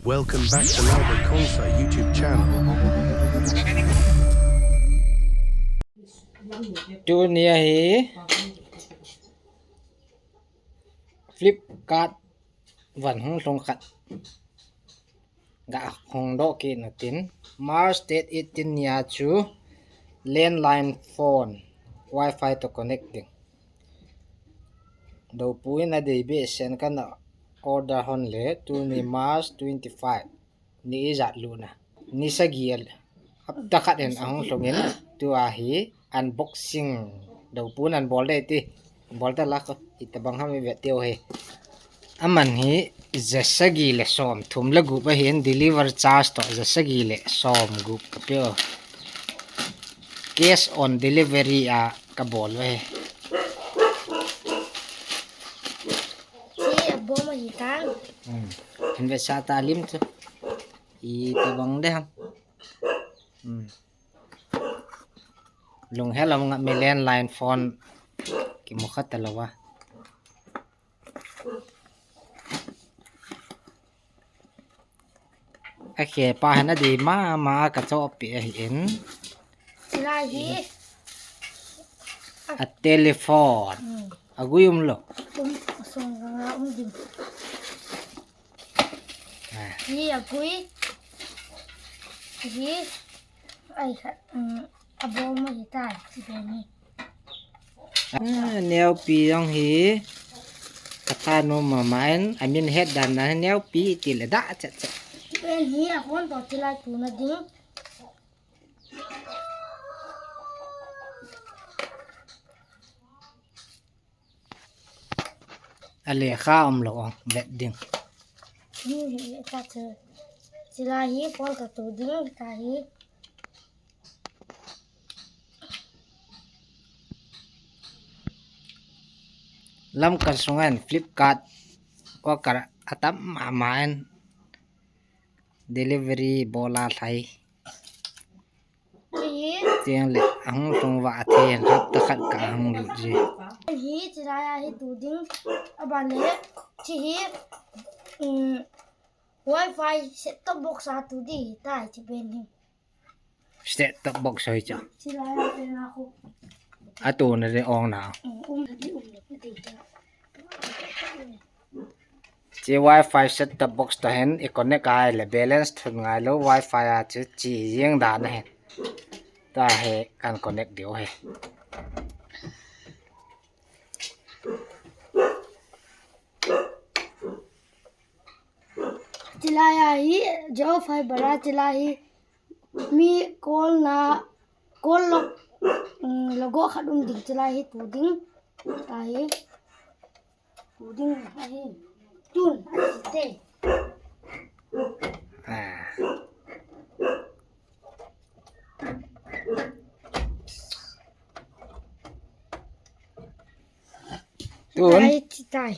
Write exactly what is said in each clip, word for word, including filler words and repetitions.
Welcome back to Lalbert Khonsai YouTube channel. Tunia hi Flipkart van hung lhung khat ga hung doh kit na tin, March date eighteen nia chu landline phone Wi-Fi to connect ding. Dopu in adei behseh in kana order hon le, tuni March twenty-five ni ijat luna. Ni sagi a, hapta khat in ahung lhung in, tua hi unboxing. Dopu in anbol ding ti. Bol ta la ko, itabang ham ive teu hi. Aman hi, ja sagi le som thum le gup ahin, deliver charge to ja sagi le som gup kapeh u. Cash on delivery a kabol u hi. Hi abom ahi tan. Hmm. Hin vetsah ta lim chu. Itabang de ham. Hmm. Lunghel a nga mi landline phone kimu kha talou a. Akhepa hin adei mama a kachohpeh ahin. Hilai hi. A telephone. Hmm. Agui umlou. Um, asung nga um ding. Ah. Hi agui. Hi. Ai, um, abom ahi tai, ti beni. Ah, neopi jong hi. Katha nom mama in, amin het dan dan neopi ti le da chat chat. Ti beni, ahon to tilai tuna ding. A lekha umlou ong vet ding. Ni hi ta chu. Chilai hi phone ka tu ding ta hi. Lamkal sunga hin Flipkart order atam mama in delivery bol a lhai. Hi. Tiang le, ahung lhung va athei hapta khat ka hung lut ji. Hi, chilai a hi tu ding, aban le, chi hi, um, Wi-Fi set top box a tu ding, tai chi beni. Set top box hoi cha. Chilai a pen a khu. Atu na de ong na. Um, um, um, um, um. Chi Wi-Fi set top box to hin i connect a le balance thun ngailou Wi-Fi a chu chi jeng dan ahin. Tua hi kan connect diu hi. Chilai a hi Jio Fiber a chilai hi mi call na call log, um, logo khat um ding chilai hi tu ding. Tahi. Tu ding ahi. Tun, ahi te. Ah. Tun. Tai, tai.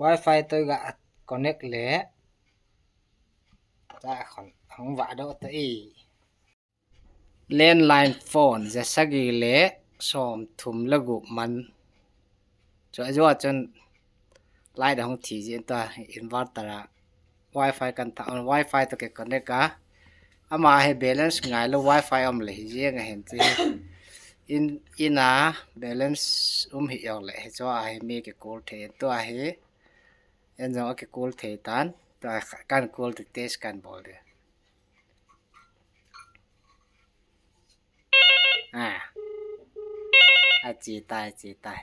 Wi-Fi to ga connect le. Ta khon, hung va doh ta e. Landline phone, ja sagi le som thum le gup man. Chu ajou a chun light ahung thi jin ta inverter a Wi-Fi kan tha on Wi-Fi to kiconnect a. Ama hi balance ngailou Wi-Fi um le hi jeng ahin chi. In, in a balance um hi jong le hi chu a hi mi kicall thei tua hi. En jong akicall thei tan. Tua kan call to test kan bol de. Ah. Achi tai, chi tai.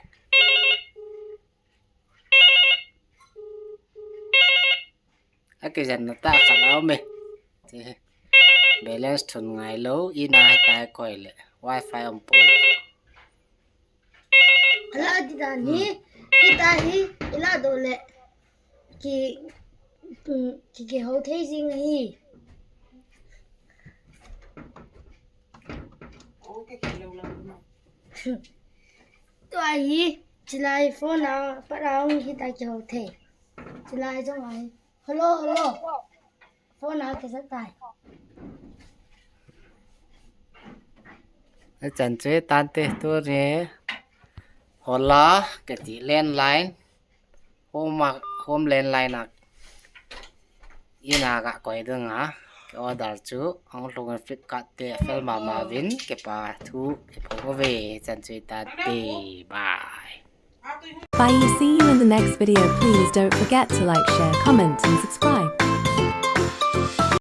Akijen na ta khat a um e. Balance thun ngailou, in a tai koi le. Wi-Fi um pon. Ala di dan hi, hmm, kita hi, ila doh le. Ki, mm, ki, kihou thei jing ahi. Tua hi, chilai phone a, pat a hung hi ta kihou thei. Chilai jong ahi. Hello, hello. Phone a kisa tai. Achan chu tante tu ni. Hola, kati landline. Home a, home landline a. Ina ga koi ding a, ke order chu, ang lung Flipkart te, fel mama vin, ke pa thu, ke po ve, chan chui ta te, bye. Bye, see you in the next video. Please don't forget to like, share, comment and subscribe.